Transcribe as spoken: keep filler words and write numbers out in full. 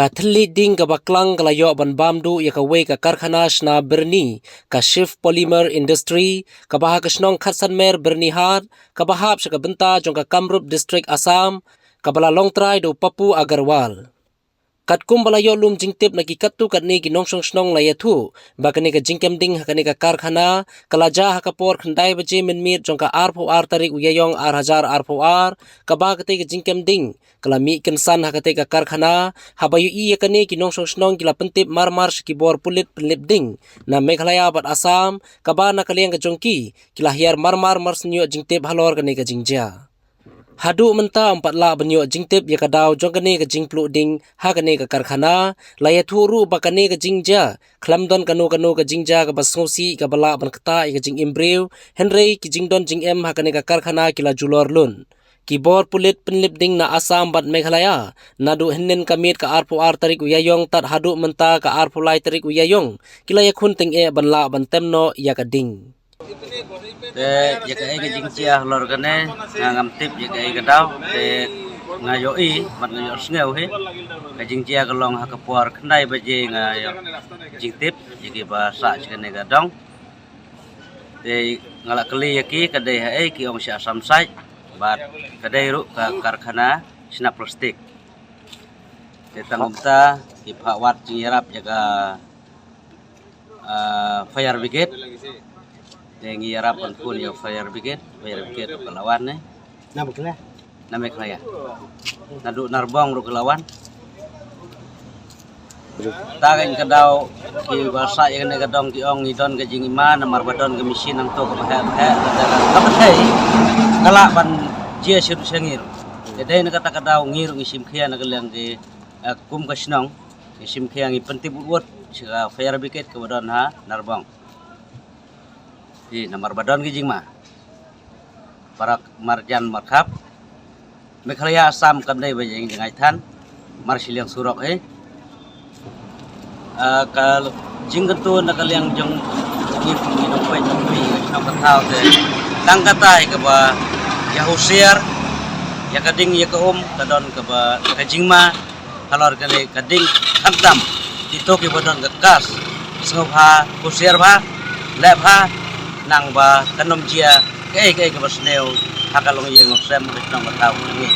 Ka thylliej ding kaba klang ka la ïoh ban bam duh ïa kawei ka karkhana shna byrni, ka Shiv Polymer Industry, kaba ha ka shnong Khatsanmer, Byrnihat, kaba hap sha ka bynta jong ka Kamrup District, Assam, kaba la long trai da u Papu Agarwal. Katkum ba la ïoh lum jingtip na ki katto katne ki nongshong shnong, la ïathuh ba kane ka jingkem ding ha kane ka karkhana ka la jia ha ka por khyndai baje mynmiet jong ka arphew ar tarik u Ïaïong ar hajar arphew ar, kaba katei ka jingkem ding ka la mih kynsan ha katei ka karkhana haba ïohi ïa kane ki nongshong shnong ki la pyntip marmar sha ki bor pulit pynlip ding na Meghalaya bad Assam, kaba na ka liang ka jong ki ki la hiar marmar mar shu ïoh jingtip halor kane ka jingjia. Haduh mynta ym pat lah ban ïoh jingtip ïa ka daw jong kane ka jingpluh ding ha kane ka karkhana. La ïathuh ruh ba kane ka jingjia khlem don kano kano ka jingjia kaba sngewsih kaba lah ban ktah ïa ka jingim briew, hynrei ki jingdon jingem ha kane ka karkhana ki la julor lun. Ki bor pulit pynlip ding na Assam bad Meghalaya naduh hynnin ka miet ka arphew ar tarik u Ïaïong tad haduh mynta ka arphew lai tarik u Ïaïong ki la ïakhun tyngeh ban lah ban tem noh ïa ka ding. Te ïa kaei ka jingjia halor kane nga ngam tip ïa kaei ka daw, te nga ïohi bad nga ïohsngew hi. Ka jingjia ka long ha ka por khyndai baje nga ïoh jingtip ïa kiba sah sha kane ka dong. Te nga la kylli ïa ki ka dei haei, ki ong sha Assam side bad ka dei ruh ka karkhana shna plastik. Te tang kumta ki phah wad jingïarap ïa ka ah, fire brigade. Te ngi ïarap ban phone ïa fire brigade, fire brigade ruh ka la wan ne. Na Meghalaya. Na Meghalaya. Naduh Narbong ruh ka la wan. Ta ka ka daw kiba sah ïa kane ka dong ki ong ngi don ka jingima namar ba don ka machine nangto kaba heh ba heh, ka ba thei ka lah ban jia sha ruh sha ngi ruh. Te dei na kata ka daw ngi ruh ngi shim khia na ka liang ki, eh, kum ka shnong. Ngi shim khia ngi pyntip wut wut sha ka fire brigade kaba don ha Narbong. Hi namar ba don ki jingma. Para marjan markhap. Meghalaya Assam kam dei ba jing jngai than. Mar shiliang surok hi. Ah, ka jingkyntu na ka liang jong ngi kum ngi nongpeit nongpeit ka shnong ka thaw te. Tang kata hi kaba ïa husiar ïa ka ding ïa ka um ka don kaba ka jingma. Halor kane ka ding khamtam kito kiba don ka kas, sngewbha husiar bha, leh bha, nang ba kan ym jia kaei kaei kaba sniew ha ka longïing longsem ka shnong ka thaw ka jong ngi.